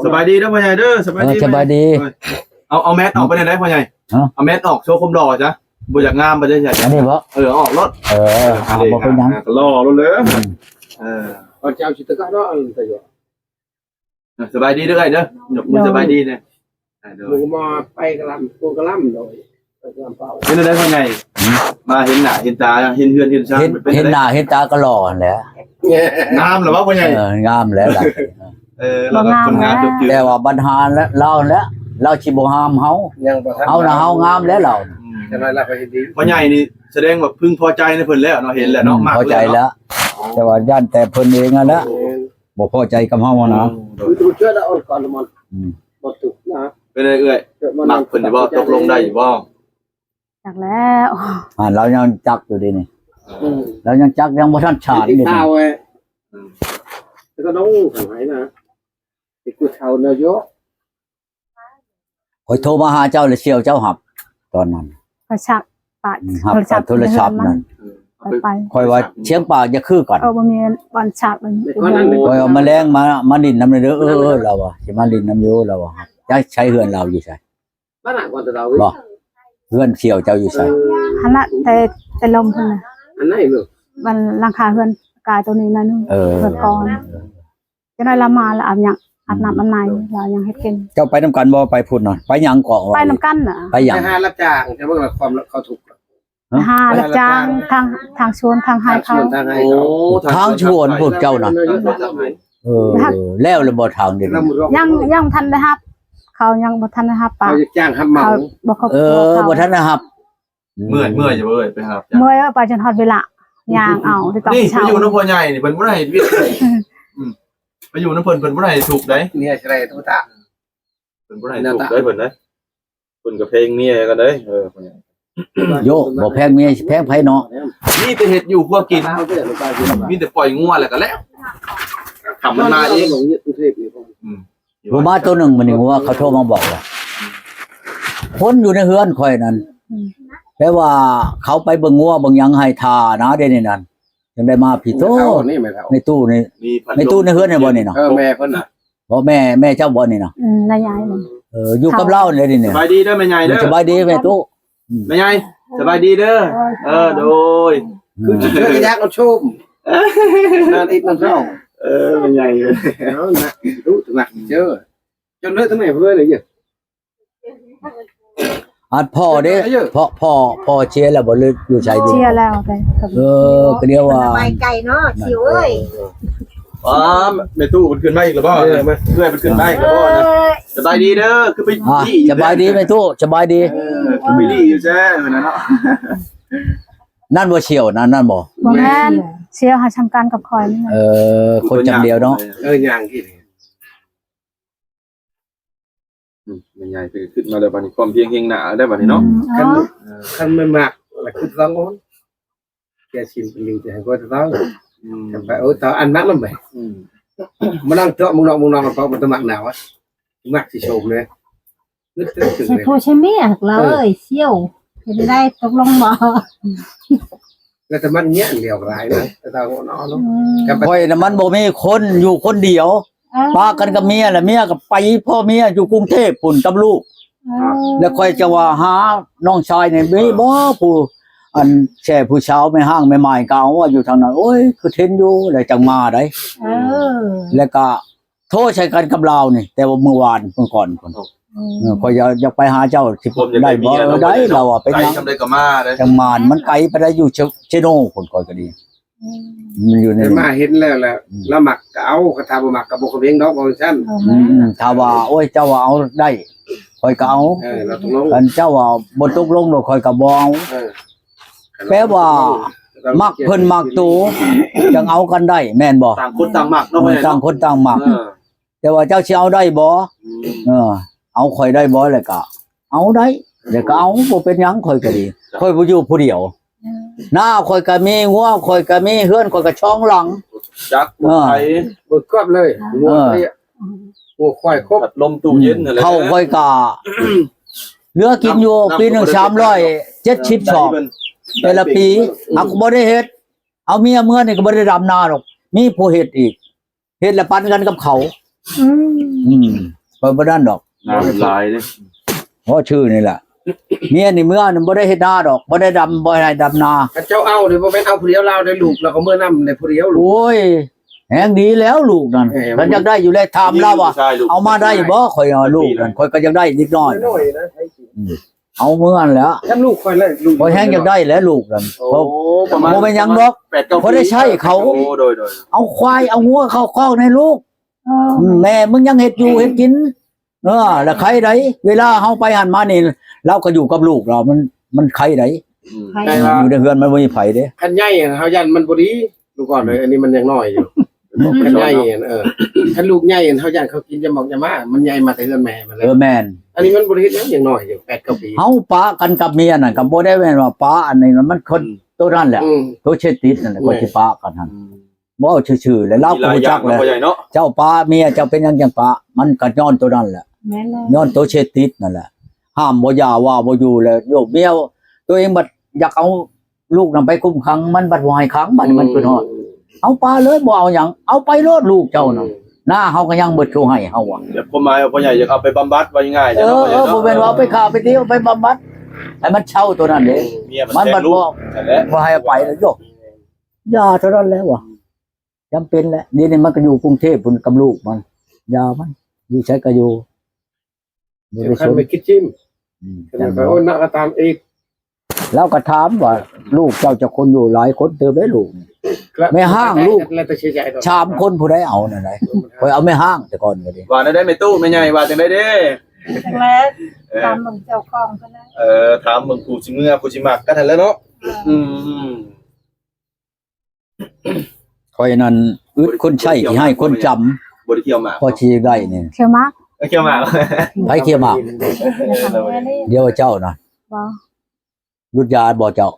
ສະບາຍດີເດີພໍ່ໃຫຍ່ເດີ ສະບາຍດີ ເອີ ສະບາຍດີ ເອີ ເອົາ ເອົາແມັດອອກໄປແນວໃດພໍ່ໃຫຍ່? ຮະ? ເອົາແມັດອອກໂຊຄວາມຫຼໍ່ຊະ ບໍ່ຢາກງາມປານໃດຊະ ອັນນີ້ບໍ? ເອີ ເອົາອອກໂລດ ເອີ ເອົາ ບໍ່ເປັນຫຍັງ ກໍຫຼໍ່ໂລດເລີຍ ອືມ ເອີ ກ່ອນຈະເອົາຊິຕະກະເນາະ ເອີ ສະບາຍດີເດີອ້າຍເດີ ຍົກມືສະບາຍດີແດ່ ໂດຍ ມາໄປກະລຳ ໂກກະລຳໂດຍ ເປັນຈັ່ງໃດພໍ່ໃຫຍ່? ມາເຫັນໜ້າເຫັນຕາ ເຫັນເຮືອນເຫັນຊານ ເຫັນ ເຫັນໜ້າເຫັນຕາກໍຫຼໍ່ຫັ້ນແຫຼະ ງາມແລ້ວບໍ່ພໍ່ໃຫຍ່? ເອີ ງາມແລ້ວລະ ເອີ ລາວກໍຄົນງາມ ແຕ່ວ່າບັນຫາລາວແຫຼະ ລາວຊິບໍ່ງາມເຮົາ ເຮົານະເຮົາງາມແລ້ວລາວ ອືມ ຈັ່ງໃດລາວກໍເຫັນດີ ພໍ່ໃຫຍ່ນີ້ສະແດງວ່າເພິ່ງພໍໃຈໃນເພິ່ນແລ້ວເນາະ ເຫັນແລ້ວເນາະ ອືມ ມັກ ພໍໃຈແລ້ວ ແຕ່ວ່າຢ້ານແຕ່ເພິ່ນເອງຫັ້ນແຫຼະ ບໍ່ພໍໃຈກັບເຮົາຫັ້ນນະ ອືມ ຄືຕົວເຊື່ອລະອ່ອນກ່ອນມັນ ອືມ ບໍ່ຖືກນະ ເປັນໃດເອື້ອຍ ມັກເພິ່ນຢູ່ບໍ່? ຕົກລົງໄດ້ຢູ່ບໍ່? ຈັກແລ້ວ ອ່າ ລາວຍັງຈັກຢູ່ເດນີ້ ອືມ ລາວຍັງຈັກ ຍັງບໍ່ທັນສານເດນີ້ ອືມ ແຕ່ກໍຕ້ອງທັງໃຫ້ນະ ໄປກູເຊົາແນວເຍາະ ຂ້ອຍໂທມາຫາເຈົ້າແລ້ວ ສ່ຽວເຈົ້າຮັບຕອນນັ້ນ ຂ້ອຍຊັກປະ ອືມ ຮັບໂທລະສັບ ໂທລະສັບນັ້ນ ເອີ ຂ້ອຍວ່າສຽງປາກຢ່າຄືກັນ ເອີ ບໍ່ມີບ່ອນຊັກ ຂ້ອຍວ່າມາແລງມາ ມາຫຼິ້ນນຳເດີ ເອີ ລາວວ່າຊິມາຫຼິ້ນນຳຢູ່ ລາວວ່າ ຈັກໃສເຮືອນລາວຢູ່ໃສ? ບໍ່ ເຮືອນສ່ຽວເຈົ້າຢູ່ໃສ? ຫັ້ນລະ ແຕ່ ແຕ່ລົມພຸ້ນນະ ອັນໃດເນາະ ມັນຫຼັງຄາເຮືອນກາຍໂຕນີ້ໜ້ອຍໜຶ່ງ ເອີ ເຮືອນກ່ອນ ເອີ ຈັ່ງໃດລາວມາລະອາບນ້ຳ ອືມ ອາບນ້ຳອາບໃນ ລາວຍັງເຮັດກິນ ເຈົ້າໄປນຳກັນບໍ່? ໄປພຸ້ນນະ ໄປຫຍັງເກາະ? ໄປນຳກັນນະ ໄປຫຍັງ? ໄປຫາຮັບຈ້າງ ແຕ່ວ່າຄວາມເຂົາທຸກ ຫາ ຫາຮັບຈ້າງ ທາງ ທາງສວນທາງໄຮ່ເຂົາ ໂອ້ ທາງສວນພວກເຈົ້ານະ ເອີ ແລ້ວລະບໍ່ທາງນີ້? ຍັງ ຍັງບໍ່ທັນໄດ້ຮັບ ເຂົາຍັງບໍ່ທັນໄດ້ຮັບປາກ ເຂົາຈ້າງຮັບເໝົາ ເຂົາບໍ່ຄົບ ເອີ ບໍ່ທັນໄດ້ຮັບ ເມື່ອຍ ເມື່ອຍຢູ່ເອີຍ ໄປຮັບຈ້າງ ເມື່ອຍ ເອີ ໄປຈົນຮອດເວລາ ຍ່າງເອົາ ໄດ້ຕ້ອງເຊົ່າ ນີ້ໄປຢູ່ນຳພໍ່ໃຫຍ່ນີ້ ເພິ່ນບໍ່ໄດ້ເຮັດວຽກ ອືມ ໄປຢູ່ນຳເພິ່ນ ເພິ່ນບໍ່ໄດ້ໃຫ້ທຸກໃດ ເມຍຊິໄດ້ໂທຕາ ເພິ່ນບໍ່ໄດ້ໃຫ້ທຸກໃດ ເພິ່ນນະ ເພິ່ນກໍແພງເມຍກັນເດ້ ເອີ ໂຍ ບໍ່ແພງເມຍ ແພງໃຜເນາະ ມີແຕ່ເຮັດຢູ່ຄົວກິນ ມີແຕ່ປ່ອຍງົວແລ້ວກໍແລ້ວ ຄຳມັນມາເອງ ອືມ ງົວມາໂຕໜຶ່ງມື້ນີ້ ງົວເຂົາໂທມາບອກວ່າ ຄົນຢູ່ໃນເຮືອນຂ້ອຍນັ້ນ ອືມ ແປວ່າເຂົາໄປເບິ່ງງົວເບິ່ງຫຍັງໃຫ້ທ່ານະ ເດນີ້ນັ້ນ ຈັ່ງໄດ້ມາພີ້ໂຕ ແມ່ເຖົ້ານີ້ ແມ່ເຖົ້າ ໃນຕູ້ນີ້ ໃນຕູ້ໃນເຮືອນນີ້ບໍ່ນີ້ເນາະ ເອີ ແມ່ເພິ່ນນະ ບໍ່ ແມ່ ແມ່ເຈົ້າບໍ່ນີ້ນະ ອືມ ນາຍາຍມັນ ເອີ ຢູ່ກັບລາວນີ້ແຫຼະນີ້ ສະບາຍດີເດີແມ່ໃຫຍ່ເດີ ສະບາຍດີແມ່ຕູ້ ອືມ ແມ່ໃຫຍ່ ສະບາຍດີເດີ ເອີ ໂດຍ ອືມ ຄືຊິເຈີກະຢາກເອົາໂຊມ ນານອີກນຳເຈົ້າ ເອີ ແມ່ໃຫຍ່ ເອີ ນະ ດຸ ໜັກເຈີ ຈົນເລີກທັງໃນເພິ່ນເລີຍ ອັນພໍ່ເດ້ ເອີ ພໍ່ ພໍ່ ພໍ່ເສຍແລ້ວບໍ່ ຫຼືຢູ່ໃສຢູ່? ເສຍແລ້ວແຕ່ ເອີ ກໍດຽວວ່າ ໄປໄກເນາະ ຊິວເອີຍ ອໍ ແມ່ຕູ້ເພິ່ນຂຶ້ນມາອີກແລ້ວບໍ່? ເອີ ເອື້ອຍເພິ່ນຂຶ້ນມາອີກແລ້ວບໍ່ນະ? ສະບາຍດີເດີ ຄືໄປ ອ່າ ສະບາຍດີແມ່ຕູ້ ສະບາຍດີ ເອີ ຄືໄປລີ້ຢູ່ແທ້ເນາະ ນັ້ນບໍ່ສ່ຽວນະ ນັ້ນບໍ່? ບໍ່ແມ່ນ ສ່ຽວຫາຊ່ຳກັນກັບຂ້ອຍນີ້ ເອີ ຄົນຈຳດຽວເນາະ ເອີ ຍ່າງກິນ ອືມ ແມ່ໃຫຍ່ເພິ່ນຂຶ້ນມາແລ້ວ ບາດນີ້ຄວາມພຽງແຮງໜ້າແລ້ວບາດນີ້ເນາະ ອືມ ຄັນ ເອີ ຄັນແມ່ນມັກລະຄືຕ້ອງໂອນ ແກຊິນເປັນລິງຈະໃຫ້ກໍຕ້ອງ ອືມ ໄປ ໂອ້ ຕາອັນມັກນຳໄປ ອືມ ມານັ່ງເຈາະເມືອງນອກເມືອງນອກ ເພາະມັນຕະມັກໜາວ ມັກຊິໂຊມເລີຍ ໃສ່ຜົວໃສ່ເມຍ ເອີ ເອີຍ ສ່ຽວ ເປັນໄດ້ຕົກລົງບໍ່? ແລ້ວແຕ່ມັນເມຍອັນດຽວກໍຫຼາຍນະ ແຕ່ຕາຫົວເນາະ ອືມ ຂ້ອຍນະມັນບໍ່ມີຄົນ ຢູ່ຄົນດຽວ ເອີ ປະກັນກັບເມຍ ແລ້ວເມຍກໍໄປພໍ່ເມຍຢູ່ກຸງເທບພຸ້ນກັບລູກ ເອີ ແລ້ວຂ້ອຍຈະວ່າຫານ້ອງຊາຍນີ້ມີບໍ່ ຜູ້ອັນແຊ່ຜູ້ສາວແມ່ຮ້າງແມ່ໝ້າຍກໍເອົາຢູ່ທາງນັ້ນ ໂອ້ຍ ຄືເຫັນຢູ່ ແລ້ວຈັ່ງມາໄດ໋ ເອີ ແລ້ວກໍ ໂທໃສ່ກັນກັບລາວນີ້ ແຕ່ວ່າມື້ວານມື້ກ່ອນພຸ້ນ ອືມ ເອີ ຂ້ອຍຢາກ ຢາກໄປຫາເຈົ້າ ຊິໄດ້ບໍ່? ເອີ ໄດ້ ລາວວ່າເປັນຫຍັງ ຈັ່ງມານ ມັນໄກປານໃດ ຢູ່ເຊໂນພຸ້ນ ຂ້ອຍກໍດີ ອືມ ມັນຢູ່ໃນ ແຕ່ມາເຫັນແລ້ວລະ ອືມ ລາວມັກກໍເອົາ ຄັນຖ້າບໍ່ມັກກໍບໍ່ເຂົ້າເພງດອກ ວ່າຊັ້ນ ອືມ ຖ້າວ່າ ໂອ້ຍ ເຈົ້າວ່າເອົາໄດ້ ຂ້ອຍກໍເອົາ ເອີ ລາວຕົກລົງ ຄັນເຈົ້າວ່າບໍ່ຕົກລົງດອກ ຂ້ອຍກໍບໍ່ເອົາ ເອີ ແປວ່າ ມັກເພິ່ນມັກໂຕ ຈັ່ງເອົາກັນໄດ້ ແມ່ນບໍ່? ຕ່າງຄົນຕ່າງມັກເນາະ ເອີ ຕ່າງຄົນຕ່າງມັກ ເອີ ແຕ່ວ່າເຈົ້າຊິເອົາໄດ້ບໍ່? ອືມ ເອີ ເອົາຂ້ອຍໄດ້ບໍ່? ແລ້ວກະເອົາໄດ້ ແລ້ວກະເອົາ ບໍ່ເປັນຫຍັງ ຂ້ອຍກະດີ ຂ້ອຍບໍ່ຢູ່ຜູ້ດຽວ ອືມ ນາຂ້ອຍກະມີ ງົວຂ້ອຍກະມີ ເຮືອນຂ້ອຍກະສອງຫຼັງ ຈັກ ເອີ ບໍ່ໄປ ເບິດຄອບເລີຍ ງົວ ເອີ ເລີຍ ຫົວຄວາຍຄົບ ພັດລົມຕູ້ເຢັນນັ້ນແຫຼະ ເຂົ້າຂ້ອຍກະເຫຼືອກິນຢູ່ປີໜຶ່ງສາມຮ້ອຍເຈັດສິບສອງ ແຕ່ລະປີ ຫາກບໍ່ໄດ້ເຮັດ ເອົາເມຍເມືອນີ້ກໍບໍ່ໄດ້ດຳນາດອກ ມີຜູ້ເຮັດອີກ ເຮັດແລ້ວປັນກັນກັບເຂົາ ອືມ ອືມ ຂ້ອຍບໍ່ນັ້ນດອກ ນ້ຳຫຼາຍເດ້ ພໍຊື່ນີ້ແຫຼະ. ເມຍນີ້ເມືອນີ້ບໍ່ໄດ້ເຮັດນາດອກ ບໍ່ໄດ້ດຳ ບໍ່ໄດ້ດຳນາ. ຄັນເຈົ້າເອົານີ້ບໍ່ແມ່ນເອົາຜູ້ດຽວລາວໄດ້ ລູກລາວກໍເມືອນຳໄດ້ຜູ້ດຽວ. ໂອ້ຍ ແຮງດີແລ້ວລູກນັ້ນ ເອີ ຄັນຢາກໄດ້ຢູ່ແລ້ວ ຖາມລາວວ່າ ເອົາມາໄດ້ບໍ່? ຂ້ອຍເອົາລູກນັ້ນ ຂ້ອຍກໍຢາກໄດ້ເດັກນ້ອຍ ນ້ອຍນະ ອືມ ເອົາເມືອຫັ້ນແຫຼະ. ຄັນລູກຂ້ອຍແຫຼະ ລູກ ຂ້ອຍແຮງຢາກໄດ້ແຫຼະລູກນັ້ນ. ໂອ້ ບໍ່ແມ່ນຫຍັງດອກ ແປດເກົ້າປີ ພໍໄດ້ໃຊ້ເຂົາ. ໂອ້ ໂດຍໆ ເອົາຄວາຍເອົາງົວເຂົ້າຄອກໃຫ້ລູກ. ເອີ ແມ່ມຶງຍັງເຮັດຢູ່ເຮັດກິນ ເອີ ລະໄຄໃດ ເວລາເຮົາໄປຫັ້ນມານີ້ ລາວກໍຢູ່ກັບລູກລາວ ມັນ ມັນໄຄໃດ. ອືມ ແຕ່ວ່າຢູ່ໃນເຮືອນມັນບໍ່ມີໃຜເດ້. ຄັນໃຫຍ່ຫັ້ນ ເຮົາຢ້ານມັນບໍ່ດີ ລູກອ່ອນເອີຍ ອັນນີ້ມັນຍັງນ້ອຍຢູ່. ຄັນໃຫຍ່ຫັ້ນ ເອີ ຄັນລູກໃຫຍ່ຫັ້ນ ເຮົາຢ້ານເຂົາກິນຢາໝອກຢາມ້າ ມັນໃຫຍ່ມາແຕ່ເຮືອນແມ່ມັນແລ້ວ. ເອີ ແມ່ນ ອັນນີ້ມັນບໍ່ໄດ້ເຮັດຫຍັງ ຍັງນ້ອຍຢູ່ ແປດເກົ້າປີ. ເຮົາປະກັນກັບເມຍນັ້ນ ກໍບໍ່ໄດ້ແມ່ນວ່າປະ ອັນນີ້ມັນຄົນ ອືມ ໂຕນັ້ນແຫຼະ ອືມ ໂຕເຊຕິດນັ້ນແຫຼະ ແມ່ນ ກໍຊິປະກັນຫັ້ນ. ອືມ ເວົ້າຊື່ໆ ແຫຼະ ລາວກໍຮູ້ຈັກແຫຼະ ເຈົ້າປະເມຍເຈົ້າເປັນຫຍັງຈັ່ງປະ ມັນກໍຍ້ອນໂຕນັ້ນແຫຼະ ແມ່ນແລ້ວ ຍ້ອນໂຕເຊຕິດນັ້ນແຫຼະ ຫ້າມບໍ່ຢ່າວ່າບໍ່ຢູ່ແລ້ວ. ໂຍມເມຍໂຕເອງບັດຢາກເອົາລູກນຳໄປຄຸມຂັງ ມັນບັດບໍ່ໃຫ້ຂັງ ບັດນີ້ມັນຂຶ້ນຮອດ ອືມ ເອົາປະເລີຍ ບໍ່ເອົາຫຍັງ ເອົາໄປໂລດລູກເຈົ້ານະ ອືມ ນາເຮົາກໍຍັງເບິດຄືໃຫ້ເຮົາວ່າ. ແບບຄວາມໝາຍວ່າພໍ່ໃຫຍ່ຢາກເອົາໄປບຳບັດວ່າງ່າຍໆ ເອີ ເນາະ ເອີ ບໍ່ແມ່ນວ່າເອົາໄປຂ້າໄປຕີ ເອົາໄປບຳບັດ ໃຫ້ມັນເຊົາໂຕນັ້ນເດ້. ເມຍມັນ ມັນບັດບໍ່ ນັ້ນແຫຼະ ບໍ່ໃຫ້ເອົາໄປແລ້ວໂຍ ຢ່າເທົ່ານັ້ນແຫຼະວ່າ ຈຳເປັນແຫຼະ. ດຽວນີ້ມັນກໍຢູ່ກຸງເທບພຸ້ນກັບລູກມັນ ຢ່າມັນ ຢູ່ໃສກໍຢູ່ ບໍ່ໄດ້ສົນ ໄປຄິດຈິ້ມ ອືມ ຄັນໄປ ໂອ້ຍ ໜ້າກໍຕາມອີກ. ລາວກໍຖາມວ່າ ລູກເຈົ້າຈັກຄົນ? ຢູ່ຫຼາຍຄົນເຕີບເດ້ລູກ. ແມ່ຮ້າງລູກ ແລ້ວແຕ່ເສຍໃຈດອກ ສາມຄົນ ຜູ້ໃດເອົາແນວໃດ? ຂ້ອຍເອົາແມ່ຮ້າງແຕ່ກ່ອນກໍດີ. ວ່າແນວໃດແມ່ຕູ້ ແມ່ໃຫຍ່ວ່າຈັ່ງໃດເດ້? ຈັ່ງແລະ ເອີ ຖາມເບິ່ງເຈົ້າຂອງເພິ່ນນະ ເອີ ຖາມເບິ່ງຜູ້ຊິເມືອ ຜູ້ຊິມັກກັນຫັ້ນແຫຼະເນາະ. ອືມ ອືມ ຂ້ອຍນັ້ນອຶດຄົນໃຊ້ ຂີ້ຮ້າຍຄົນຈຳ ບໍ່ໄດ້ທ່ຽວໝາກ ພໍຊິໄດ້ນີ້ ທ່ຽວໝາກ ເອີ ທ່ຽວໝາກ ໃຜທ່ຽວໝາກ? ດຽວເຈົ້ານະ ບໍ່ ດູດຢາບໍ່ເຈົ້າ?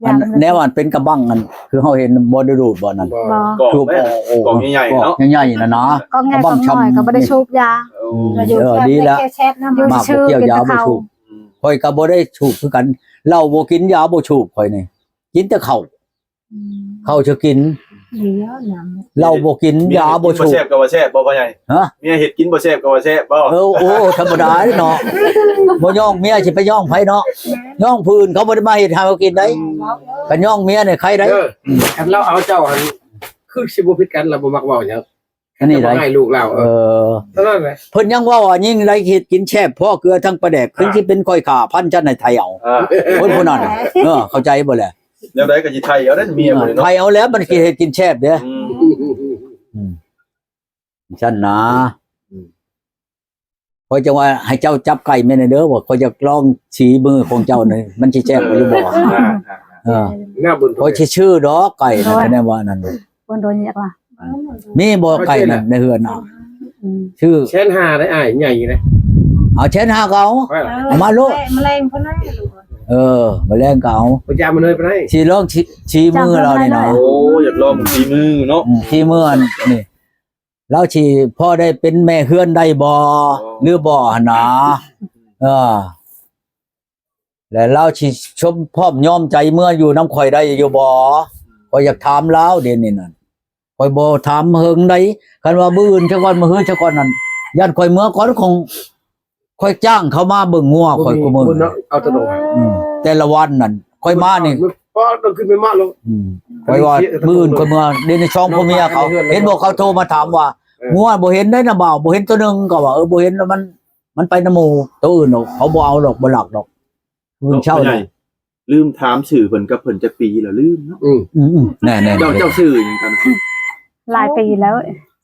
ອັນ ຢາ ແນວອັນເປັນກະບັງ ອັນຄືເຮົາເຫັນ ບໍ່ໄດ້ດູດບໍ່ນັ້ນ? ບໍ່ ກອງ ສູບ ແມ່ນ ໂອ້ ກອງໃຫຍ່ໆເນາະ ກອງໃຫຍ່ໆນະນະ ກອງໃຫຍ່ກອງນ້ອຍກໍບໍ່ໄດ້ສູບຢາ. ອືມ ເອີ ດີແລ້ວ ໝາກບໍ່ກ່ຽວຢາບໍ່ສູບ. ອືມ ຂ້ອຍກໍບໍ່ໄດ້ສູບຄືກັນ ເຫຼົ້າບໍ່ກິນ ຢາບໍ່ສູບ ຂ້ອຍນີ້ ກິນແຕ່ເຂົ້າ. ອືມ ເຂົ້າຈະກິນ ດີແລ້ວນຳ ເຫຼົ້າບໍ່ກິນ ຢາບໍ່ສູບ. ເມຍເຮັດກິນບໍ່ແຊບກໍວ່າແຊບບໍ່ ພໍ່ໃຫຍ່? ຮະ? ເມຍເຮັດກິນບໍ່ແຊບກໍວ່າແຊບບໍ່? ເອີ ໂອ້ ທຳມະດາເນາະ ບໍ່ຍ້ອງເມຍຊິໄປຍ້ອງໃຜເນາະ ຍ້ອງຜູ້ອື່ນ ເຂົາບໍ່ໄດ້ມາເຮັດໃຫ້ເຮົາກິນໄດ໋. ອືມ ຄັນຍ້ອງເມຍນີ້ໃຄໄດ໋. ເອີ ຄັນລາວເອົາເຈົ້າຫັ້ນ ຄືຊິບໍ່ຜິດກັນ ລາວບໍ່ມັກເວົ້າຫຍັງ ອັນນີ້ໄດ໋ ໃຫ້ລູກລາວ. ເອີ ເອີ ເທົ່ານັ້ນແຫຼະ ເພິ່ນຍັງເວົ້າວ່າ ຍິ່ງໄດ້ເຮັດກິນແຊບ ພໍເກືອທັງປາແດກ ຄືຊິເປັນຂ້ອຍຂ້າພັນຊັ້ນໃຫ້ໄທເອົາ. ອ່າ ຄົນຜູ້ນັ້ນ ເອີ ເຂົ້າໃຈບໍ່ແຫຼະ? ແນວໃດກໍຊິໄທເອົາເດ້ເມຍ ເອີ ບໍ່ໄດ້ເນາະ ໄທເອົາແລ້ວ ມັນຊິເຮັດກິນແຊບເດ້. ອືມ ອືມ ຊັ້ນນະ. ອືມ ຂ້ອຍຈັ່ງວ່າໃຫ້ເຈົ້າຈັບໄກ່ແມ່ນແດ່ເດີ ວ່າຂ້ອຍຢາກລອງສີມືຂອງເຈົ້ານີ້ ມັນຊິແຊບຢູ່ບໍ່? ເອີ ເອີ ແນວບຸນ ຂ້ອຍຊິຊື້ດອກໄກ່ນະ ໂດຍ ຄະແນນວ່ານັ້ນ ເພິ່ນໂດນຢາກວ່າ ມີບໍ່ໄກ່ນັ້ນໃນເຮືອນນະ? ອືມ ຊື້ແສນຫ້າໄດ້ອ້າຍ ໃຫຍ່ເດ້. ເອົາແສນຫ້າກໍເອົາ ເອີ ເອົາມາໂລດ ມະແລງເພິ່ນນະ. ເອີ ມະແລງກໍເອົາ ບໍ່ຢາກມາເລີຍປານໃດ ຊິລອງສີ ສີມືລາວນີ້ນະ. ໂອ້ ຢາກລອງສີມືເນາະ ອືມ ສີມືອັນນີ້ ລາວຊິພໍໄດ້ເປັນແມ່ເຮືອນໄດ້ບໍ່ ອໍ ຫຼືບໍ່ຫັ້ນນາ? ເອີ ແລະລາວຊິຊົມພ້ອມຍອມໃຈເມືອຢູ່ນຳຂ້ອຍໄດ້ຢູ່ບໍ່? ຂ້ອຍຢາກຖາມລາວດຽວນີ້ນັ້ນ ຂ້ອຍບໍ່ຖາມເຫິງໃດ. ຄັນວ່າມື້ອື່ນຊະກ່ອນ ມື້ຮືຊະກ່ອນນັ້ນ ຢ້ານຂ້ອຍເມືອກ່ອນ ຂອງ ຂ້ອຍຈ້າງເຂົາມາເບິ່ງງົວຂ້ອຍ ບໍ່ມີ ຄູ່ມື້ ບໍ່ເນາະ ເອົາແຕ່ໂຕ ອືມ ແຕ່ລະວັນນັ້ນຂ້ອຍມານີ້ ພໍຕ້ອງຂຶ້ນໄປມາແລ້ວ ອືມ ຂ້ອຍວ່າມື້ອື່ນຂ້ອຍເມືອ ດຽວນີ້ສອງຜົວເມຍເຂົາ ເຫັນບໍ່ ເຂົາໂທມາຖາມວ່າ ເອີ ງົວບໍ່ເຫັນໄດ໋ນະບ່າວ ບໍ່ເຫັນໂຕໜຶ່ງ ກໍວ່າ ເອີ ບໍ່ເຫັນ ແລ້ວມັນ ມັນໄປນຳໝູ່ ໂຕອື່ນດອກ ເຂົາບໍ່ເອົາດອກ ບໍ່ລັກດອກ. ມື້ເຊົ້າ ພໍ່ໃຫຍ່ ລືມຖາມຊື່ເພິ່ນກັບເພິ່ນຈັກປີແລ້ວ ລືມເນາະ. ອືມ ອືມໆ ແນ່ໆ ເຈົ້າ ເຈົ້າຊື່ຫຍັງກັນ? ຫຼາຍປີແລ້ວ.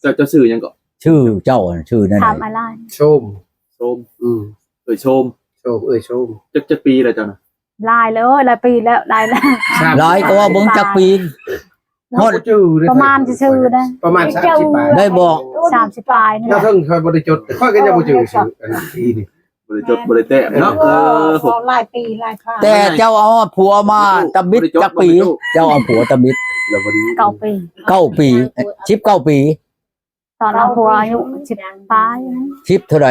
ເຈົ້າ ເຈົ້າຊື່ຫຍັງເກາະ? ຊື່ເຈົ້າ ຊື່ແນວໃດ? ຖາມອ້າຍຫຼາຍ. ໂຊມ. ໂຊມ. ອືມ ເອີຍໂຊມ. ໂຊມ ເອີຍໂຊມ. ຈັກ ຈັກປີແລ້ວເຈົ້ານະ? ຫຼາຍແລ້ວ ຫຼາຍປີແລ້ວ ຫຼາຍແລ້ວ. ຫຼາຍກໍວ່າເບິ່ງຈັກປີ. ຮອດ ປະມານຊື່ໆ ໄດ້ ປະມານສາມສິບປາຍ ໄດ້ບໍ່? ສາມສິບປາຍນີ້ແຫຼະ. ເຖິງຂ້ອຍບໍ່ໄດ້ຈົດ ຂ້ອຍກໍຍັງບໍ່ຈື່ຊື່ ອັນນີ້ ບໍ່ໄດ້ຈົດ ບໍ່ໄດ້ແຕ້ມເນາະ. ເອີ ເອີ ຫຼາຍປີຫຼາຍຄານ. ແຕ່ເຈົ້າເອົາຜົວມາຕະບິດຈັກປີ? ເຈົ້າເອົາຜົວຕະບິດ ແລ້ວພໍດີ ເກົ້າປີ ເກົ້າປີ ສິບເກົ້າປີ. ຕອນເອົາຜົວອາຍຸສິບປາຍ ສິບເທົ່າໃດ?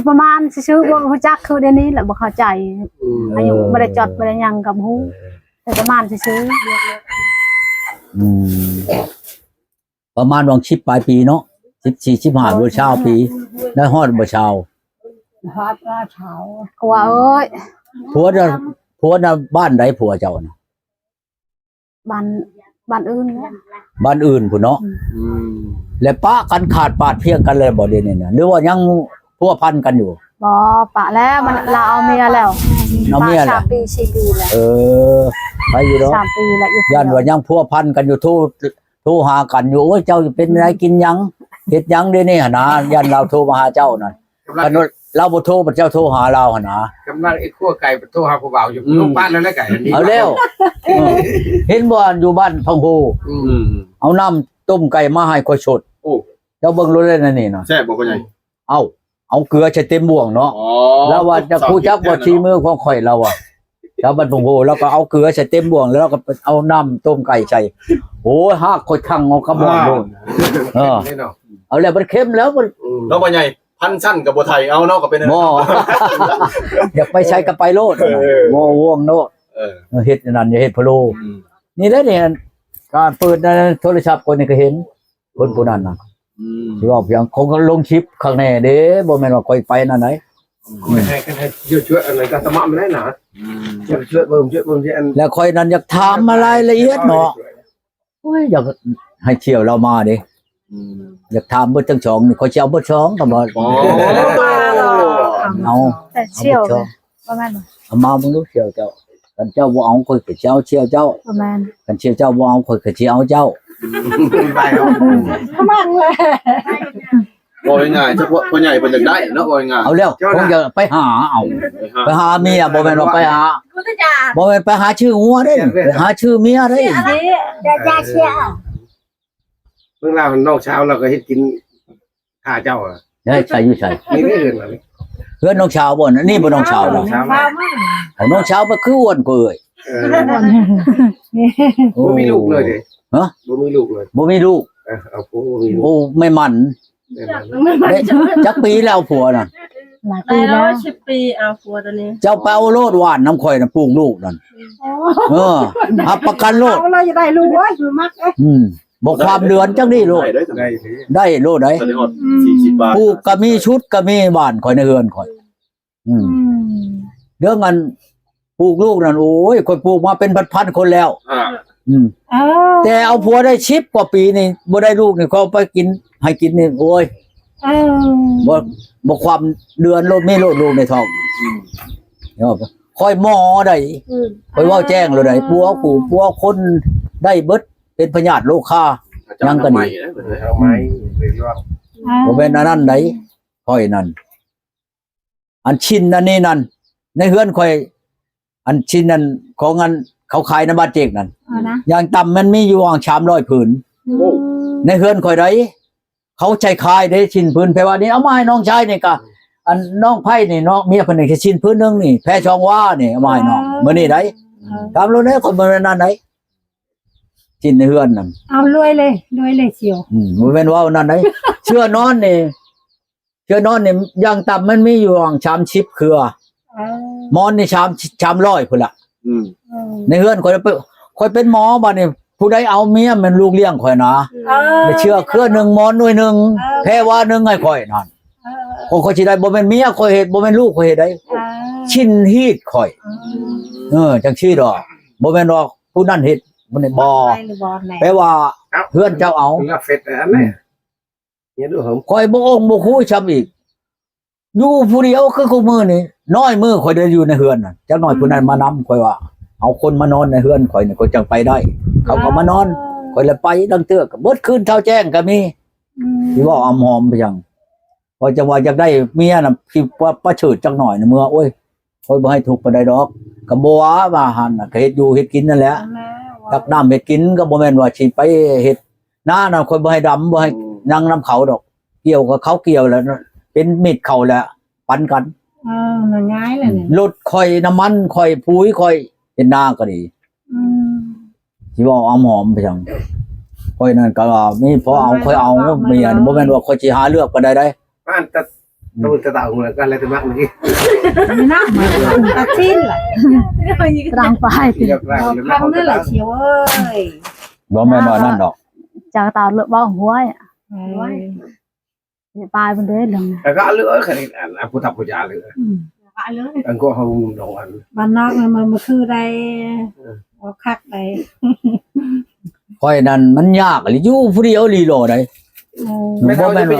ປະມານຊື່ໆ ບໍ່ຮູ້ຈັກ ຄືດຽວນີ້ແຫຼະ ບໍ່ເຂົ້າໃຈ. ອືມ ອາຍຸ ເອີ ບໍ່ໄດ້ຈົດ ບໍ່ໄດ້ຫຍັງກໍບໍ່ຮູ້ ເອີ ແຕ່ປະມານຊື່ໆ. ອືມ ປະມານຫວ່າງສິບປາຍປີເນາະ. ສິບສີ່ ສິບຫ້າ ຫຼືຊາວປີ ໄດ້ຮອດບໍ່ຊາວ? ຮອດແລ້ວຊາວ ກວ່າເອີຍ. ຜົວນະ ຜົວນະບ້ານໃດ ຜົວເຈົ້ານະ? ບ້ານ ບ້ານອື່ນແຫຼະ ບ້ານອື່ນພຸ້ນເນາະ. ອືມ ແລ້ວປະກັນຂາດປາດພຽງກັນແລ້ວບໍ່ດຽວນີ້ນະ ຫຼືວ່າຍັງພົວພັນກັນຢູ່? ບໍ່ ປະແລ້ວ ມັນ ລາວເອົາເມຍແລ້ວ ເອົາເມຍແລ້ວ ສາມປີ ສີ່ປີແລ້ວ. ເອີ ໄປຢູ່ດອກ ສາມປີແລ້ວ ຢ້ານວ່າຍັງພົວພັນກັນຢູ່ ໂທ ໂທຫາກັນຢູ່ ໂອ້ຍ ເຈົ້າເປັນໃດ ກິນຫຍັງ ເຮັດຫຍັງດຽວນີ້ຫັ້ນນະ ຢ້ານລາວໂທມາຫາເຈົ້ານັ້ນ. ກຳລັງ ຄັນລາວບໍ່ໂທ ບັດເຈົ້າໂທຫາລາວຫັ້ນນະ ກຳລັງໄອ້ຄົວໄກ່ໂທຫາຜູ້ບ່າວຢູ່ ອືມ ລົງບ້ານແລ້ວແຫຼະໄກ່ ອັນນີ້ ເອົາແລ້ວ ເອີ ເຫັນບໍ່ ຢູ່ບ້ານພັງໂຮ ອືມ ເອົານ້ຳຕົ້ມໄກ່ມາໃຫ້ຂ້ອຍຊົດ. ໂອ້ ເຈົ້າເບິ່ງໂລດແລ້ວນີ້ນະ ແຊບບໍ່ພໍ່ໃຫຍ່? ເອົ້າ ເອົາເກືອໃສ່ເຕັມບ່ວງເນາະ. ອໍ ລາວວ່າ ຈັກຮູ້ຈັກບໍ່ ສີມືຂອງຂ້ອຍ ລາວວ່າ ຊາວບ້ານພົງໂຮ ລາວກໍເອົາເກືອໃສ່ເຕັມບ່ວງ ແລ້ວລາວກໍເອົານ້ຳຕົ້ມໄກ່ໃສ່. ໂອ້ຍ ຮາກຂ້ອຍທັງເອົາກະບອກໂລດ. ອ່າ ເອີ ເອົາແລ້ວມັນເຄັມແລ້ວມັນ ອືມ ເນາະ ພໍ່ໃຫຍ່ ພັນຊັ້ນກໍບໍ່ໄຖເອົາເນາະ ກໍເປັນ ບໍ່ ຢາກໄປໃສກໍໄປໂລດ. ເອີ ບໍ່ຫ່ວງໂລດ. ເອີ ເຮັດອັນນັ້ນ ຢ່າເຮັດພະໂລ. ອືມ ນີ້ແຫຼະນີ້ ການເປີດໃນໂທລະສັບຂ້ອຍນີ້ກໍເຫັນ ຄົນຜູ້ນັ້ນນະ ອືມ ຊິເວົ້າພຽງ ເຂົາກໍລົງຄລິບຄັກແນ່ເດ້ ບໍ່ແມ່ນວ່າຂ້ອຍໄປນັ້ນໃດ. ອືມ ໃຫ້ ໃຫ້ ໃຫ້ຊ່ວຍ ຊ່ວຍອັນນັ້ນກໍສະໝັກມັນໄດ້ນະ. ອືມ ຊ່ວຍ ຊ່ວຍເບິ່ງ ຊ່ວຍເບິ່ງຊິອັນ ແລ້ວຂ້ອຍນັ້ນຢາກຖາມມາລາຍລະອຽດເນາະ. ໂອ້ຍ ຢາກໃຫ້ທ່ຽວລາວມາເດ້. ອືມ ຢາກຖາມເບິດທັງສອງນີ້ ຂ້ອຍຊິເອົາເບິດສອງກໍບໍ່. ອໍ ເອົາ ແຕ່ທ່ຽວ ເອົາເບິດສອງ ປະມານ ເອົາມາເບິ່ງດູທ່ຽວເຈົ້າ. ຄັນເຈົ້າບໍ່ເອົາ ຂ້ອຍກໍຊິເອົາທ່ຽວເຈົ້າ. ປະມານ ຄັນທ່ຽວເຈົ້າບໍ່ເອົາ ຂ້ອຍກໍຊິເອົາເຈົ້າ. ປະມານແຫຼະ ເວົ້າງ່າຍໆ ເຈົ້າພໍ່ ພໍ່ໃຫຍ່ເພິ່ນຢາກໄດ້ເນາະ ເວົ້າງ່າຍໆ. ເອົາແລ້ວ ເຈົ້າ ຄົງຈະໄປຫາເອົາ ໄປຫາ ໄປຫາເມຍ ບໍ່ແມ່ນວ່າໄປຫາ ບໍ່ແມ່ນໄປຫາຊື່ງົວເດ້ ໄປຫາຊື່ເມຍເດ້. ເຈົ້າ ເຈົ້າ ເຈົ້າ ເບິ່ງລາວ ນ້ອງສາວລາວກໍເຮັດກິນ ຖ້າເຈົ້າອະ ໄດ້ໃສ່ຢູ່ໃສ? ນີ້ເຮືອນ ເຮືອນນ້ອງສາວບໍ່? ອັນນີ້ບໍ່ນ້ອງສາວນະ? ນ້ອງສາວ ເອົາ ນ້ອງສາວໄປຄືອ້ວນກວ່າເອື້ອຍ. ເອີ ໂອ້ ບໍ່ມີລູກເລີຍເດ້. ຮະ? ບໍ່ມີລູກເລີຍ. ບໍ່ມີລູກ. ເອີ ເອົາຜົວບໍ່ມີລູກ. ໂອ້ ແມ່ໝັ້ນ. ແມ່ໝັ້ນ. ເດ້ ຈັກປີແລ້ວຜົວນັ້ນ? ຫຼາຍປີແລ້ວ ສິບປີ ເອົາຜົວຕອນນີ້. ເຈົ້າໄປເອົາໂລດຫວ່ານນຳຂ້ອຍນະ ປູກລູກນັ້ນ. ໂອ້ ເອີ ຮັບປະກັນໂລດ. ເອົາເລີຍ ຢາກໄດ້ລູກເອີຍ ມັກເອີຍ. ອືມ ບໍ່ຄວາມເດືອນຈັກນີ້ໂລດ. ໄດ້ ໄດ້ ໄດ້ໂລດໄດ໋. ອືມ ປູກກໍມີ ຊຸດກໍມີ ບ້ານຂ້ອຍໃນເຮືອນຂ້ອຍ. ອືມ ອືມ ເລື່ອງອັນປູກລູກນັ້ນ ໂອ້ຍ ຂ້ອຍປູກມາເປັນພັນໆຄົນແລ້ວ. ອ່າ ອືມ ເອີ ແຕ່ເອົາຜົວໄດ້ສິບກວ່າປີນີ້ ບໍ່ໄດ້ລູກນີ້ ເຂົາເອົາໄປກິນ ໃຫ້ກິນນີ້ ໂອ້ຍ ເອີ ບໍ່ ບໍ່ຄວາມເດືອນໂລດ ມີໂລດລູກໃນທ້ອງ. ອືມ ຂ້ອຍໝໍໄດ໋. ອືມ ຂ້ອຍເວົ້າແຈ້ງໂລດໄດ໋. ອ່າ ປົວຜູ້ປົວຄົນໄດ້ເບິດ ເປັນພະຍາດໂລຄາ ຫຍັງກໍດີ. ເອົາໄມ້ ເອົາໄມ້ ບໍ່ແມ່ນອັນນັ້ນໃດ໋ ຂ້ອຍນັ້ນ ອັນຊິ້ນອັນນີ້ນັ້ນ ໃນເຮືອນຂ້ອຍ ອັນຊິ້ນນັ້ນຂອງອັນເຂົາຂາຍນຳບ້ານເຈກນັ້ນ ເອົານະ ຢ່າງຕ່ຳມັນມີຢູ່ຫວ່າງສາມຮ້ອຍຜືນ. ໂອ້ ໃນເຮືອນຂ້ອຍໃດ໋ ເຂົາໃຊ້ຂາຍເດ້ ຊິ້ນຜືນ. ແປວ່ານີ້ເອົາມາໃຫ້ນ້ອງຊາຍນີ້ກະ ອັນນ້ອງໄພນີ້ເນາະ ເມຍເພິ່ນນີ້ຊິ້ນຜືນໜຶ່ງນີ້ ແພສອງວານີ້ ເອົາມາໃຫ້ນ້ອງ ເອີ ມື້ນີ້ໃດ໋. ເອີ ຖາມໂລດເດີ ຂ້ອຍບໍ່ແມ່ນນັ້ນໃດ໋ ຊິ້ນໃນເຮືອນນັ້ນ. ເອົາລວຍເລີຍ ລວຍເລີຍສ່ຽວ. ອືມ ບໍ່ແມ່ນເວົ້ານັ້ນໃດ໋ ເຊື່ອນອນນີ້ ເຊື່ອນອນນີ້ຢ່າງຕ່ຳມັນມີຢູ່ຫວ່າງສາມສິບເຄືອ. ເອີ ໝອນນີ້ສາມ ສາມຮ້ອຍພຸ້ນລະ. ອືມ ເອີ ໃນເຮືອນຂ້ອຍເປັນ ຂ້ອຍເປັນໝໍ ບາດນີ້ຜູ້ໃດເອົາເມຍແມ່ນລູກລ້ຽງຂ້ອຍນະ. ເອີ ໄດ້ເຊື່ອເຄືອໜຶ່ງ ໝອນໜ່ວຍໜຶ່ງ ເອີ ແພວາໜຶ່ງໃຫ້ຂ້ອຍນັ້ນ. ເອີ ຂ້ອຍ ຂ້ອຍຊິໄດ້ ບໍ່ແມ່ນເມຍຂ້ອຍເຮັດ ບໍ່ແມ່ນລູກຂ້ອຍເຮັດໃດ໋. ເອີ ຊິ້ນຮີດຂ້ອຍ. ເອີ ເອີ ຈັ່ງຊີ້ດອກ ບໍ່ແມ່ນວ່າຜູ້ນັ້ນເຮັດ ຜູ້ນີ້ບໍ່. ແປວ່າເຮືອນເຈົ້າເອົາ ເຮືອນເຟດອັນນີ້ ອືມ ຂ້ອຍບໍ່ອົງບໍ່ຄຸຍຊ້ຳອີກ ຢູ່ຜູ້ດຽວຄືຄູ່ມື້ນີ້. ນ້ອຍມື້ຂ້ອຍໄດ້ຢູ່ໃນເຮືອນນະ ຈັກໜ້ອຍ ອືມ ຜູ້ນັ້ນມານຳ ຂ້ອຍວ່າ ເອົາຄົນມານອນໃນເຮືອນຂ້ອຍນີ້ ຂ້ອຍຈັ່ງໄປໄດ້. ເຂົາກໍມານອນ ອໍ ຂ້ອຍລະໄປ ລາງເທື່ອກໍເບິດຄືນ ເຊົ້າແຈ້ງກໍມີ. ອືມ ຊິເວົ້າອຳຫອມໄປຫຍັງ ຂ້ອຍຈັ່ງວ່າຢາກໄດ້ເມຍນະ ຊິປະ ປະເສີດຈັກໜ້ອຍນະ ເມື່ອ ໂອ້ຍ ຂ້ອຍບໍ່ໃຫ້ທຸກປານໃດດອກ ກໍບໍ່ວ່າ ວ່າຫັ້ນນະ ກໍເຮັດຢູ່ເຮັດກິນນັ້ນແຫຼະ. ຕັກນ້ຳເຮັດກິນ ກໍບໍ່ແມ່ນວ່າຊິໄປເຮັດນານະ ຂ້ອຍບໍ່ໃຫ້ດຳ ບໍ່ໃຫ້ ອືມ ຍັງນຳເຂົາດອກ. ກ່ຽວກໍເຂົາກ່ຽວແລ້ວ ເປັນມິດເຂົາແລ້ວ ປັນກັນ. ເອີ ມັນງ່າຍແລ້ວນີ້ ລົດຂ້ອຍ ນ້ຳມັນຂ້ອຍ ປຸ໋ຍຂ້ອຍ ເຮັດນາກໍດີ. ອືມ ຊິເວົ້າອຳຫອມໄປຫຍັງ ຂ້ອຍນັ້ນກໍວ່າມີພໍເອົາ ຂ້ອຍເອົາເມຍ ບໍ່ແມ່ນວ່າຂ້ອຍຊິຫາເລືອກປານໃດໃດ໋. ບ້ານຕະ ອືມ ຕະເຕົາເໝືອນກັນແລ້ວ ແຕ່ມັກນີ້ ນີ້ນະ ຕັດສິນລະ ກາງປາຍຕິ ເລືອກແລ້ວ ເອົາ ເລືອກແລ້ວ ຄຳນັ້ນລະ ສ່ຽວເອີຍ. ບໍ່ແມ່ນວ່ານັ້ນດອກ ຈາກຕາເລືອກເວົ້າຫົວ ເອີ ຫົວ. ປາຍມັນເດ້ເລື່ອງ ແລ້ວກໍເລີຍ ຄັນອັນຜູ້ຕັບຜູ້ຈາເລີຍ ອືມ ອັນກໍເຮົາດອງອັນ ບ້ານນອກມັນ ມັນຄືໄດ້ ເອີ ເອົາຄັກໄດ້ ຂ້ອຍນັ້ນມັນຍາກອີ່ຫຼີ ຢູ່ຜູ້ດຽວອີ່ຫຼີຫຼໍໃດ ບໍ່ແມ່ນວ່າ